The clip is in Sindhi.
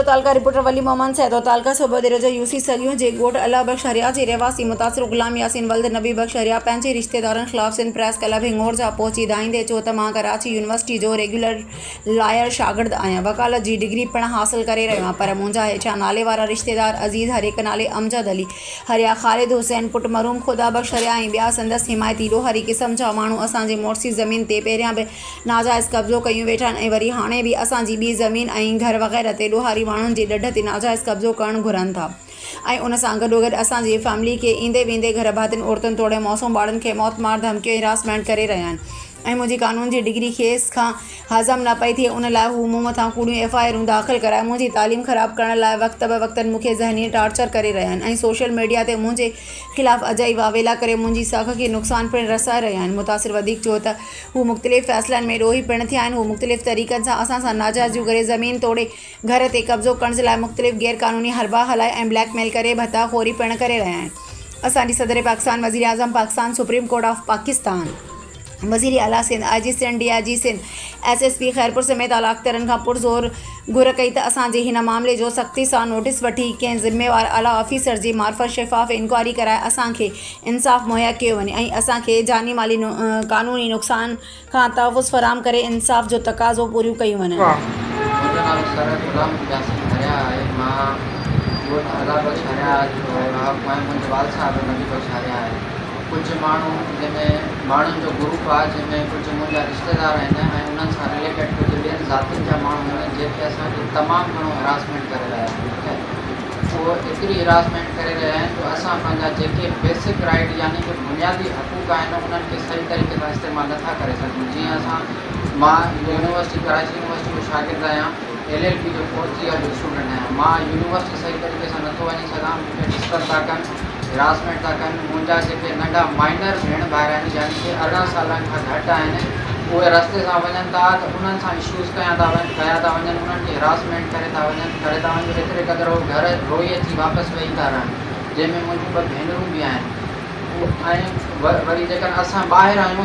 تعلقه، رپورٽر ولي محمد سهتو، تعلقه صوبوديرو جو يوسي سڳيون جي ڳوٺ الله بخش هريا جي رهواسي متاثر غلام ياسين ولد نبي بخش هريا پنهنجي رشتيدارن خلاف سنڌ پريس ڪلب هنڱورجا پهچي دانهيندي چيو ته مان ڪراچي يونيورسٽي جو ريگيولر لائر شاگرد آهيان وڪالت جي ڊگري پڻ حاصل ڪري رهيو آهيان پر منهنجا هيٺيان نالي وارا رشتيدار عزيز هريڪ نالي امجد علي هريا خالد حسين پٽ مرحوم خدا بخش هريا ۽ ٻيا سندس حمايتي ڏوهاري قسم جا ماڻهو اسان جي مورثي زمين تي پهريان به ناجائز قبضو ڪيون ويٺا آهن ۽ وري هاڻي به اسان جي ٻي زمين ۽ گهر وغيره تي ڏوهاري ماڻهن جي ڏڍ تي ناجائز قبضو ڪرڻ گهرن ٿا ۽ ان سان گڏوگڏ اسان جي فيملي کي ايندي ويندي گهر ڀاتين عورتن توڙي معصوم ٻارڙن کي موت مار ڌمڪيون ۽ هراسمينٽ ڪري رهيا آهن ۽ منهنجي قانون جي ڊگري کيس کان هضم نه پئي ٿئي ان لاء هو مون مٿان ڪوڙيون ايف I آرون داخل ڪرائي منهنجي تعليم خراب ڪرڻ لاء وقت به وقتن مون کي ذهني ٽارچر ڪري رهيا آهن ۽ سوشل ميڊيا تي منهنجي خلاف اجائي واويلا ڪري منهنجي ساک کي نقصان پڻ رسائي رهيا آهن متاثر وڌيڪ چيو ته هو مختلف فيصلن ۾ ڏوهي پڻ ٿيا آهن. هو مختلف طريقن سان اسان سان ناجائزيون ڪري زمين توڙي گهر تي قبضو ڪرڻ جي لاء مختلف غير قانوني حربا هلائي ۽ بليڪ ميل ڪري ڀتا خوري پڻ ڪري رهيا آهن. اسان جي صدر پاڪستان، وزيراعظم Pakistan, supreme court of Pakistan, وزير اعليٰ Sindh, I G Sindh, D I G Sindh, S S P Khairpur سميت اعليٰ اختيارين کان پرزور گهر ڪئي ته اسان جي هن معاملي جو سختي سان نوٽيس وٺي ڪنهن ذميوار اعليٰ آفيسر جي معرفت شفاف انڪوائري ڪرائي اسان کي انصاف مهيا ڪيو وڃي ۽ اسان کي جاني مالي قانوني نقصان کان تحفظ فراهم ڪري انصاف جو تقاضو پوريون ڪيون وڃن. منهنجو نالو سر غلام ياسين هريا آهي مان ڳوٺ الله بخش هريا جو رهاڪو آهيان منهنجي والد صاحب جو نبي بخش هريا آهي ڪجهه ماڻهو جنهن ۾ ماڻهن جو گروپ آهي جنهن ۾ ڪجهه منهنجا رشتيدار آهن ۽ انهن سان رليٽيڊ ڪجهه ٻين ذاتين جا ماڻهو آهن جيڪي اسان کي تمام گهڻو هراسمينٽ ڪري رهيا آهن ٺيڪ آهي اهو ايتري هراسمينٽ ڪري رهيا آهن جو اسان پنهنجا جيڪي بيسڪ رائيٽ يعني ڪه بنيادي حقوق آهن انهن کي صحيح طريقي سان استعمال نٿا ڪري سگهون جيئن اسان مان يونيورسٽي ڪراچي يونيورسٽي جو شاگرد آهيان ايل ايل بي جو فورٿ ايئر جو اسٽوڊنٽ آهيان مان يونيورسٽي صحيح طريقي سان نٿو وڃي سگهان مون کي ڊسٽرب ٿا ڪن هراسمينٽ ٿا ڪن منهنجا جيڪي ننڍا مائنر ڀيڻ ڀائر آهن يعني ڪه 18 سالن کان گهٽ آهن اهي رستي سان وڃن ٿا ته انهن سان اشوز ڪيا ٿا وڃن ڪيا ٿا وڃن انهن کي هراسمينٽ ڪري ٿا وڃن ڪري ٿا وڃن جو ايتري قدر هو گهر روئي اچي واپس ويهي ٿا رهن جنهن ۾ منهنجون ٻه ڀينرون به آهن ۽ وري جيڪڏهن اسان ٻاهر آهيون.